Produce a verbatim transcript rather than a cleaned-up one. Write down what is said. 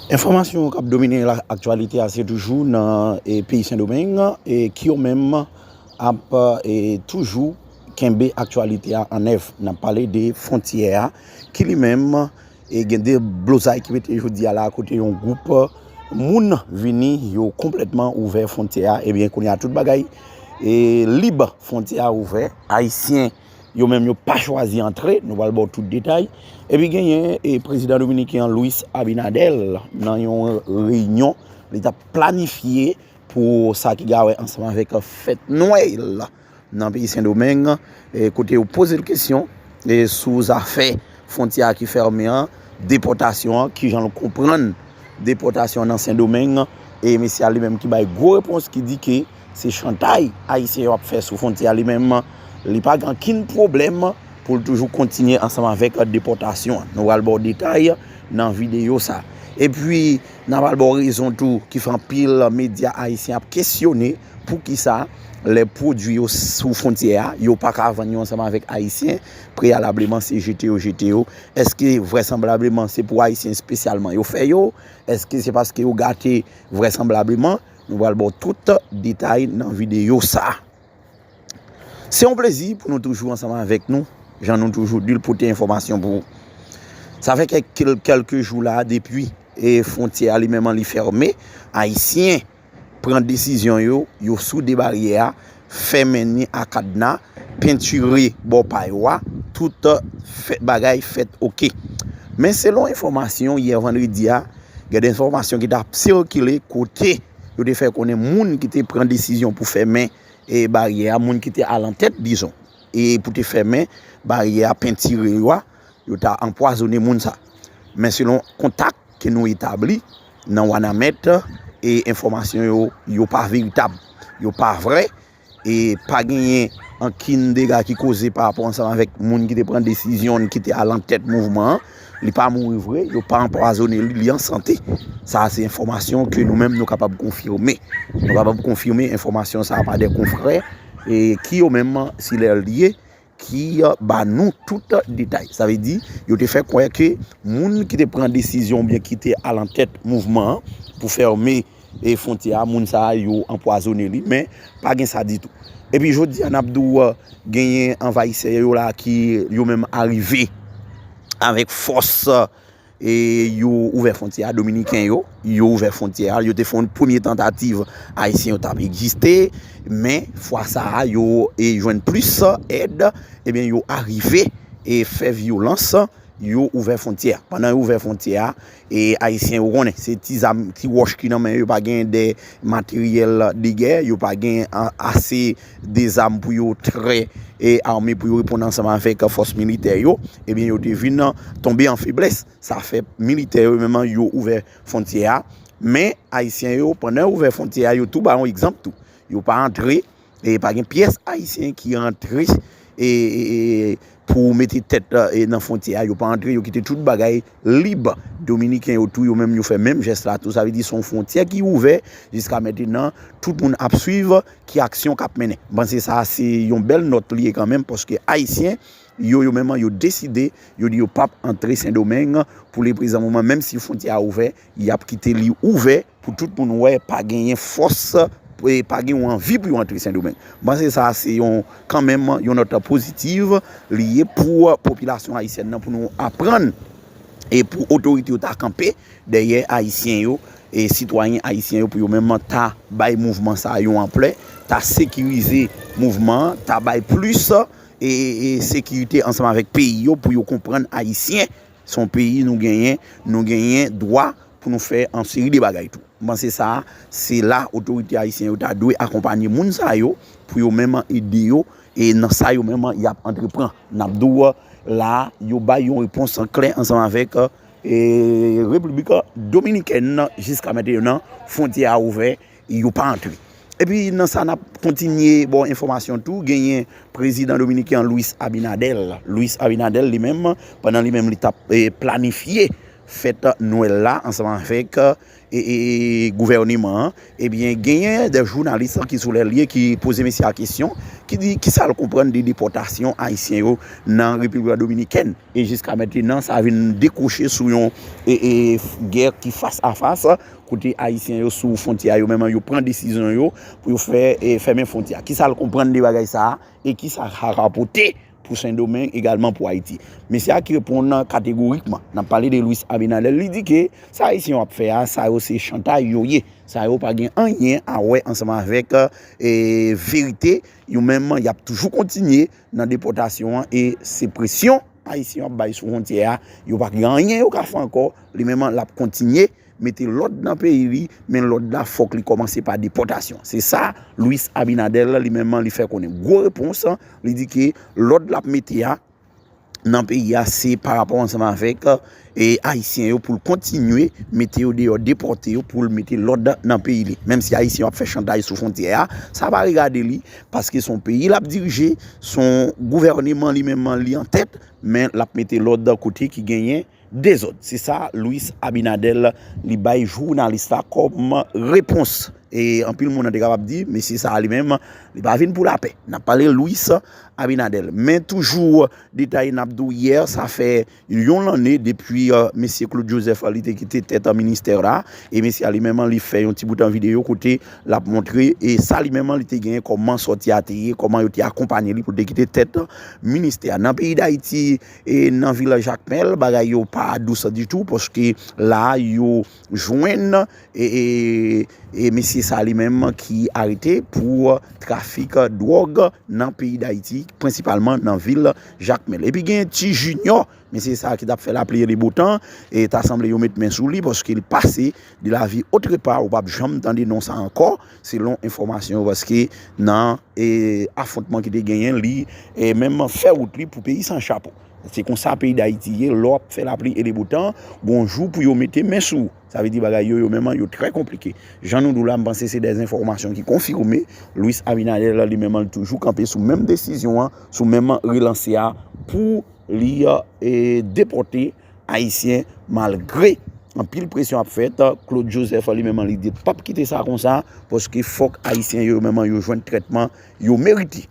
Enfòmasyon k ap domine la aktyalite a se toujou nan e, peyi Sendomeng e ki yo menm ap e, toujou kenbe aktyalite a an nèv. N ap pale de fwontyè a ki li menm e, gen de blozay ki mete jodi a la kote yon gwoup moun vini yo konplètman ouvè fwontyè a. Ebyen kounye a tout bagay e, lib, fwontyè a ouvè. Ayisyen yo menm yo pa chwazi antre, nou pral ba w tout detay. Epi genyen e, prezidan dominiken an Luis Abinader nan yon reyinyon li t ap planifye pou sa ki gen a wè ansanm avèk fèt Nwèl nan peyi Sendomeng, e, kote yo poze l kesyon e, sou zafè fwontyè a ki fèmen an, depòtasyon an, kijan l konprann depòtasyon an nan Sendomeng, e mesye a li menm ki bay gwo repons ki di ke se chantay Ayisyen yo ap fè sou fwontyè a li menm, li pa gen ankenn pwoblèm pou l toujou kontinye ansanm avèk depòtasyon an. Nou pral ba w detay nan videyo sa. Epi, n a pral ba w rezon tou ki fè anpil medya ayisyen ap kesyone poukisa lè pwodui yo sou fwontyè a, yo pa ka vann yo ansanm avèk Ayisyen preyalableman se jete yo jete yo. Èske vrèsanblableman se pou Ayisyen espesyalman yo fè yo? Èske se paske yo gate vrèsanblableman? Nou pral ba w tout detay nan videyo sa. Se yon plezi pou nou toujou ansanm avèk nou, jan nou toujou di l, pote enfòmasyon pou ou. Sa fè kèk, kèlke jou la depi e fwontyè a li menm li fèmen, Ayisyen pran desizyon yo, yo soude baryè a, fèmen ni a kadna, pentire bò pa yo a, tout fè, bagay fèt oke. Men selon enfòmasyon yè vandredi a, gen de enfòmasyon ki t ap sikile kote yo te fè konnen moun ki te pran desizyon pou fèmen e baryè a, moun ki te alantèt, dizon, e pou te fèmen baryè a, pentire yo a, yo ta anpwazonnen moun sa. Men selon kontak ke nou etabli nan Wanament, e enfòmasyon yo, yo pa veritab, yo pa vrè, e pa genyen ankenn dega ki koze pa rapò ansanm avèk moun ki te pran desizyon, ki te alantèt mouvman an. Li pa mouri vre, yo pa anpwazonnen li, li an sante. Sa a se enfòmasyon ke nou menm nou kapab konfime. Nou kapab konfime enfòmasyon sa a pa de konfrè e ki yo menm, si lè l ye, ki ba nou tout detay. Sa vle di, yo te fè kwè ke moun ki te pran desizyon oubyen ki te alantèt mouvman an pou fèmen e fwontyè a, moun sa a yo anpwazonnen li, men pa gen sa ditou. Epi jodi a n ap di w genyen anvayisè yo la ki yo menm arive avèk fòs e yo ouvè fwontyè a, dominiken yo, yo ouvè fwontyè a, yo te fè yon premye tantativ, ayisyen yo t ap egziste, men fwa sa a yo e jwenn plis èd, ebyen yo arive e fè vyolans, yo ouvè fwontyè a. Pandan yo ouvè fwontyè a, e ayisyen yo konnen se ti zam, ti wòch ki nan men yo, yo pa gen de materyèl de gè, yo pa gen a- ase de zam pou yo trè e ame pou yo reponn ansanm avèk fòs militè yo, ebyen yo te vin tonbe an feblès. Sa fè militè yo menm yo ouvè fwontyè a. Men ayisyen yo, pandan yo ouvè fwontyè a, yo tou ba yon egzanp tou. Yo pa antre, e pa gen pyès ayisyen ki antre e, e, e, pou mete tèt e, nan fwontyè a. Yo pa antre, yo kite tout bagay lib. Dominiken yo tou, yo menm yo fè menm jès la tou. Sa vle di se yon fwontyè ki ouvè jiska mentenan, tout moun ap swiv ki aksyon k ap mennen. M panse sa a se yon bèl nòt li ye kanmenm, paske ayisyen yo, yo menm yo deside, yo di yo p ap antre Sendomeng pou leprezan moman, menm si fwontyè a ouvè, y ap kite li ouvè pou tout moun wè pa genyen fòs, e pa gen yon anvi pou yo antre Sendomeng. M panse sa a se yon, kanmenm, yon nòt pozitiv li ye pou popilasyon ayisyèn nan, pou nou aprann e pou otorite yo ta kanpe dèyè ayisyen yo e sitwayen ayisyen yo pou yo menm ta bay mouvman sa a yon anplè, ta sekirize mouvman an, ta bay plis e, e, e sekirite ansanm avèk peyi yo pou yo konprann ayisyen se yon peyi nou genyen, nou genyen dwa pou nou fè yon seri de bagay tou. M panse sa a, se la otorite ayisyen yo ta dwe akonpanye moun sa yo pou yo menm ede yo e nan sa yo menm y ap antreprann. N ap di w la, yo bay yon repons klè ansanm avèk e, Repiblik Dominikèn nan. Jiska mentenan, fwontyè a ouvè, yo pa antre. Epi nan sa, n ap kontinye ba w enfòmasyon tou, genyen prezidan dominiken an Luis Abinader. Luis Abinader li menm, pandan li menm li t ap e, planifye fèt Nwèl la ansanm avèk e, e, gouvèneman an, ebyen, genyen de jounalis ki sou lè li ye ki poze mesye a kesyon, ki di kisa l konprann de depòtasyon ayisyen yo nan Repiblik Dominikèn. E jiska mentenan, sa vin dekouche sou yon e, e, gè ki fas a fas, kote ayisyen yo sou fwontyè a, yo menm yo pran desizyon yo pou yo fè e, fèmen fwontyè a. Kisa l konprann de bagay sa a e kisa sa ka pote pou Sendomeng, egalman pou Ayiti? Mesye a ki reponn kategorikman. N ap pale de Luis Abinader, li di ke sa ayisyen yo ap fè a, sa yo se chantay yo ye. Sa yo pa gen anyen a wè ansanm avèk e, verite. Yo menm, y ap toujou kontinye nan depòtasyon an e se presyon ayisyen yo ap bay sou fwontyè a. Yo pa gen anyen yo ka fè ankò. Li menm, l ap kontinye mete lòd nan peyi li, men lòd la fòk li kòmanse pa depòtasyon. Se sa Luis Abinader li menm li fè konnen. Gwo repons, li di ke lòd l ap mete a nan peyi a se pa rapò ansanm avèk e, ayisyen yo pou l kontinye mete yo deyò, depòte yo pou l mete lòd nan peyi li. Menm si ayisyen yo ap fè chantay sou fwontyè a, sa pa regade li, paske se yon peyi l ap dirije, se yon gouvèneman li menm li an tèt, men l ap mete lòd kote ki genyen dezòd. Se sa Luis Abinader li bay jounalis la kòm repons. E anpil moun te kapab di, mesye sa a li menm, li pa vin pou lapè. N ap pale Luis Abinader. Men toujou detay n ap di w yè, sa fè yon lannen depi e, mesye Claude Joseph li te kite tèt ministè la. E mesye a li menm li fè yon ti bout an videyo kote l ap montre e sa li menm li te genyen, kòman sòti a te ye, kòman yo te akonpanye li pou l te kite tèt ministè a. Nan peyi Dayiti, e nan vil Jakmèl, bagay yo pa dous ditou, paske la yo jwenn e, e, e mesye sa li menm ki arete pou trafik dwòg nan peyi Dayiti, prensipalman nan vil Jakmèl. Epi gen Ti Junior, mesye sa ki t ap fè lapli e le botan, e ta sanble yo met men sou li, paske li pase de la vie autre part, ou p ap janm tande non sa ankò, selon enfòmasyon yo, paske nan e, afwontman ki te genyen, li e, menm fè wout li pou peyi san chapo. Se konsa peyi Dayiti ye, lè w ap fè lapli e le botan, gon jou pou yo mete men sou ou. Sa vle di bagay yo, yo menm, yo trè konplike. Jan nou di w la, m panse se de enfòmasyon ki konfime. Luis Abinader li menm, li toujou kanpe sou menm desizyon an, sou menm relanse a, pou li e, depòte ayisyen, malgre anpil presyon ap fèt. Claude Joseph li menm, li di l p ap kite sa konsa, paske fòk ayisyen yo menm yo jwenn trètman yo merite.